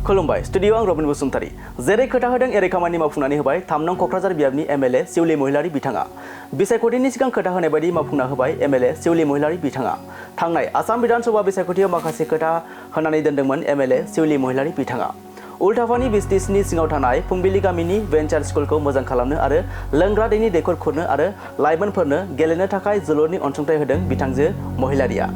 खुलुमबाय स्टुडियो आं रबिन बसुमतारी जेरै खोथा होदों एरै खामानि मावफुंनानै होबाय 3 नं कक्राझार बियाबनि एमएलए सिउली महिलारी बिथाङा बिसायख'थिनि सिगां खोथा होनाय बायदि मावफुंना होबाय एमएलए सिउली महिलारी बिथाङा थांनाय आसाम विधानसभा बिसायख'थियाव माखासे खोथा होनानै दोनदोंमोन एमएलए सिउली महिलारी बिथाङा उल्टाफानि बिस्टिसनि सिङाव थानाय फुंबिलि गामिनि भेन्चार स्कुलखौ मोजां खालामनो आरो लोंग्रा दैनि दैखर खुरनो आरो लाइमोनफोरनो गेलेनो थाखाय जोलुरनि अनसुंथाइ होदों बिथांजो महिलारिया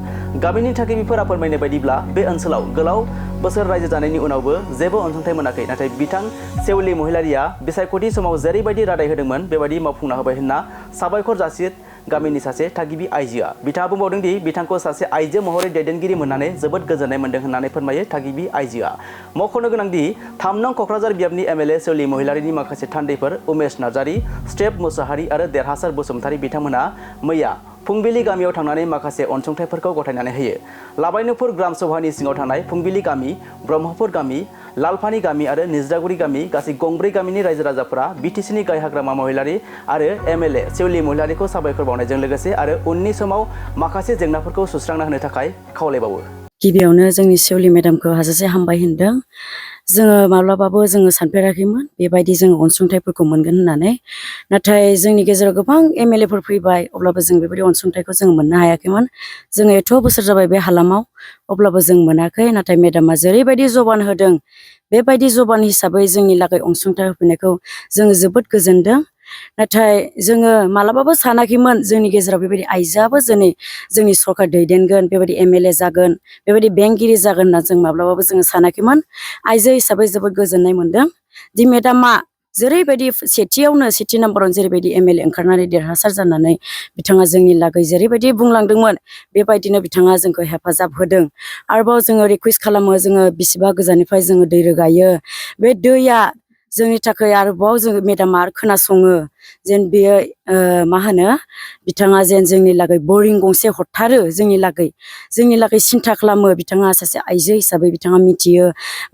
गामिनि थागिबिफोरा फोरमायनाय बायदिब्ला बे ओनसोलाव गोलाव बोसोर रायजो जानायनि उनावबो जेबो अनसुंथाइ मोनाखै नाथाय बिथां सिउली महिलारिया बिसायख'थि समाव जेरैबायदि रादाय होदोंमोन बेबायदि मावफुंना होबाय होनना साबायखर जासि गामिनि सासे थागिबि आइजोआ बिथाङा बुंबावदों दि बिथांखौ सासे आइजो महरै दैदेनगिरि मोननानै जोबोद गोजोननाय मोनदों होननानै फोरमायो थागिबि आइजोआ मख'नो गोनां दि 3 नं कक्राझार बियाबनि एमएलए सिउली महिलारीनि माखासे थान्दैफोर उमेश नार्जारी स्टेप मुसाहारी आरो देरहासार बसुमतारी बिथांमोना मैया फुंबिलि गामियाव थांनानै माखासे अनसुंथाइफोरखौ गथायनानै होयो लाबायनुपुर ग्राम सभानि सिङाव थानाय फुंबिलि गामि ब्रह्मपुर गामि लालफानि गामि आरो निज्रागुरि गामि गासै गंब्रै गामिनि रायजो राजाफोरा बिटिसिनि गाय हाग्रामा महिलारी आरो एमएलए सिउली महिलारीखौ साबायखर बावनायजों लोगोसे आरो उननि समाव माखासे जेंनाफोरखौ सुस्रांना होनो थाखाय खावलायबावो गिबियावनो जोंनि सिउली मेडामखौ हाजासे हामबाय होनदों जोङो माब्लाबाबो जोङो सानफेराखैमोन बेबायदि जोङो अनसुंथाइफोरखौ मोनगोन होननानै नाथाय जोंनि गेजेराव गोबां एमएलएफोर फैबाय अब्लाबो जों बेबायदि अनसुंथाइखौ जों मोननो हायाखैमोन जोङो एथ' बोसोर जाबाय बे हालामाव अब्लाबो जों मोनाखै नाथाय मेडामा जेरैबायदि जबान होदों बेबायदि जबान हिसाबै जोंनि लागै अनसुंथाइ होफैनायखौ जोङो जोबोद गोजोनदों नाथाय जोङो मालाबाबो सानाखैमोन जोंनि गेजेराव बेबायदि आइजोआबो जोंनि सरकार दैदेनगोन बेबायदि एमएलए जागोन बेबायदि बेंगिरि जागोन होनना जों माब्लाबाबो जोङो सानाखैमोन आइजो हिसाबै जोबोद गोजोननाय मोनदों दि मेडामा जेरैबायदि सेथि नाम्बारावनो जेरैबायदि एमएलए ओंखारनानै देरहासार जानानै बिथाङा जोंनि लागै जेरैबायदि बुंलांदोंमोन बेबायदिनो बिथाङा जोंखौ हेफाजाब होदों आरोबाव जोङो रिकुवेस्ट खालामो जोङो बिसिबा गोजाननिफ्राय जोङो दै रोगायो बे दैया जोंनि थाखाय आरोबाव जोङो मेडामा खोनासङो जेन बेयो मा होनो बिथाङा जेन जोंनि लागै बरिं गंसे हरथारो जोंनि लागै सिन्था खालामो बिथाङा सासे आइजो हिसाबै बिथाङा मिथियो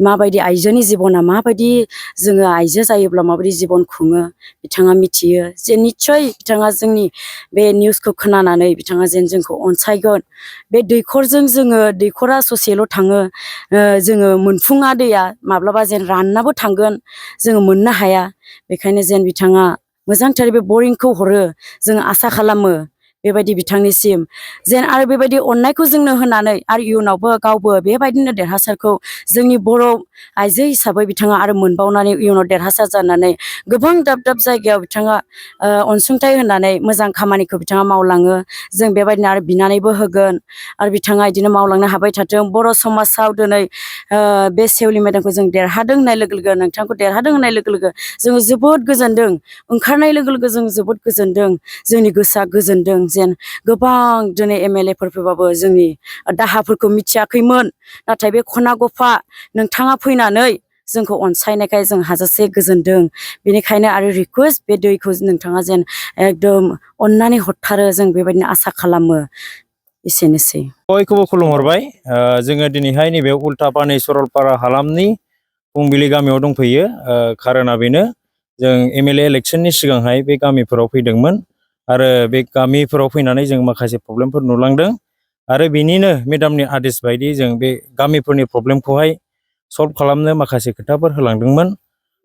माबायदि आइजोनि जिबना माबायदि जोङो आइजो जायोब्ला माबायदि जिबन खुङो बिथाङा मिथियो जे निस्सय बिथाङा जोंनि बे निउसखौ खोनानानै बिथाङा जेन जोंखौ अनसायगोन बे दैखरा ससेल' थाङो जोङो मोनफुङा दैया माब्लाबा जेन राननाबो थांगोन जोङो मोननो हाया बेखायनो जेन बिथाङा मोजांथार बे बरिंखौ हरो जोङो आसा खालामो बेबायदि बिथांनिसिम जेन आरो बेबायदि अननायखौ जोंनो होनानै आरो इयुनावबो गावबो बेबायदिनो देरहासारखौ जोंनि बर' आइजो हिसाबै बिथाङा आरो मोनबावनानै इयुनाव देरहासार जानानै गोबां दाब दाब जायगायाव बिथाङा अनसुंथाइ होनानै मोजां खामानिखौ बिथाङा मावलाङो जों बेबायदिनो आरो बिनानैबो होगोन आरो बिथाङा बिदिनो मावलांनो हाबाय थाथों बर' समाजाव दिनै बे सिउली मेडामखौ जों देरहादों होननाय लोगो लोगो नोंथांखौ देरहादों होननाय लोगो लोगो जोङो जोबोद गोजोनदों ओंखारनाय लोगो लोगो जों जोबोद गोजोनदों जोंनि गोसोआ गोजोनदों जेन गोबां दिनै एमएलएफोर फैबाबो जोंनि दाहाफोरखौ मिथियाखैमोन नाथाय बे खना गफा नोंथाङा फैनानै जोंखौ अनसायनायखाय जों हाजासे गोजोनदों बेनिखायनो आरो रिकुवेस्ट बे दैखौ नोंथाङा जेन एकदम अननानै हरथारो जों बेबायदिनो आसा खालामो एसेनोसै बयखौबो खुलुमहरबाय जोङो दिनैहाय नैबे उल्टापानि सरलपारा हालामनि फुंबिलि गामियाव दंफैयो खारना बेनो जों एमएलए इलेक्सननि सिगांहाय बे गामिफोराव फैदोंमोन आरो बे गामिफोराव फैनानै जों माखासे प्रब्लेमफोर नुलांदों आरो बेनिनो मेडामनि आदेश बायदि जों बे गामिफोरनि प्रब्लेमखौहाय सल्भ खालामनो माखासे खोथाफोर होलांदोंमोन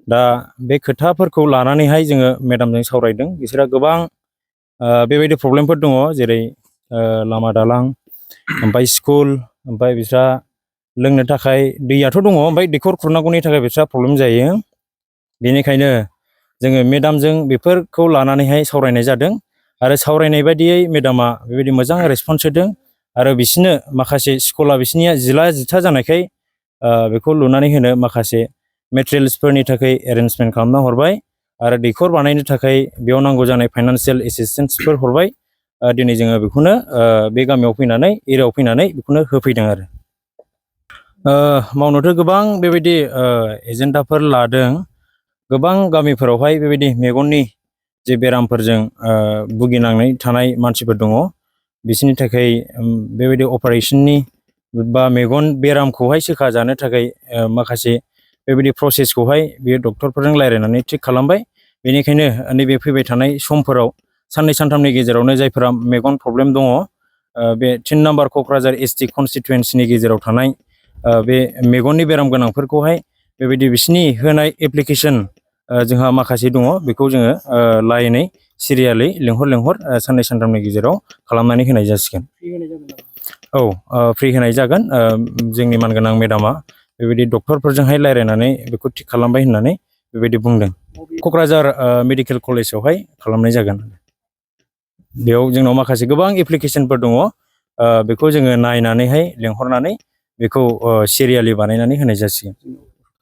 दा बे खोथाफोरखौ लानानैहाय जोङो मेडामजों सावरायदों बिसोरहा गोबां बेबायदि प्रब्लेमफोर दङ जेरै लामा दालां ओमफ्राय स्कुल ओमफ्राय बिस्रा लोंनो थाखाय दैयाथ' दङ ओमफ्राय दैखर खुरनांगौनि थाखाय बिस्रा प्रब्लेम जायो बेनिखायनो जोङो मेडामजों बेफोरखौ लानानैहाय सावरायनाय जादों आरो सावरायनाय बायदियै मेडामा बेबायदि मोजां रेसपन्स होदों आरो बिसोरनो माखासे स्कुला बिसोरनिया जिथा जानायखाय बेखौ लुनानै होनो माखासे मेटेरियेल्सफोरनि थाखाय एरेन्जमेन्ट खालामना हरबाय आरो दैखर बानायनो थाखाय बेयाव नांगौ जानाय फाइनान्सियेल एसिस्टेन्सफोर हरबाय दिनै जोङो बेखौनो बे गामियाव फैनानै एरियायाव फैनानै बेखौनो होफैदों आरो मावनोथ' गोबां बेबायदि एजेन्डाफोर लादों गोबां गामिफोरावहाय बेबायदि मेगननि जे बेरामफोरजों भुगिनांनाय थानाय मानसिफोर दङ बिसोरनि थाखाय बेबायदि अपारेशननि बा मेगन बेरामखौहाय सोखाजानो थाखाय माखासे बेबायदि प्रसेसखौहाय बेयो डक्टरफोरजों रायज्लायनानै थिग खालामबाय बेनिखायनो नैबे फैबाय थानाय समफोराव साननै सानथामनि गेजेरावनो जायफोरा मेगन प्रब्लेम दङ बे 3 नाम्बार क'क्राझार एसटि कनस्टिटुवेन्सिनि गेजेराव थानाय बे मेगननि बेराम गोनांफोरखौहाय बेबायदि बिसिनि होनाय एप्लिकेसन जोंहा माखासे दङ बेखौ जोङो लाइनै सिरियालै लेंहर साननै सानथामनि गेजेराव खालामनानै होनाय जासिगोन। औ फ्रि होनाय जागोन जोंनि मानगोनां मेडामा बेबायदि डक्टरफोरजोंहाय रायज्लायनानै बेखौ थिग खालामबाय होननानै बेबायदि बुंदों। क'क्राझार मेडिकेल कलेजावहाय खालामनाय जागोन। बेयाव जोंनाव माखासे गोबां एप्लिकेसनफोर दङ बेखौ जोङो नायनानैहाय लेंहरनानै बेखौ सिरियालि बानायनानै होनाय जासिगोन।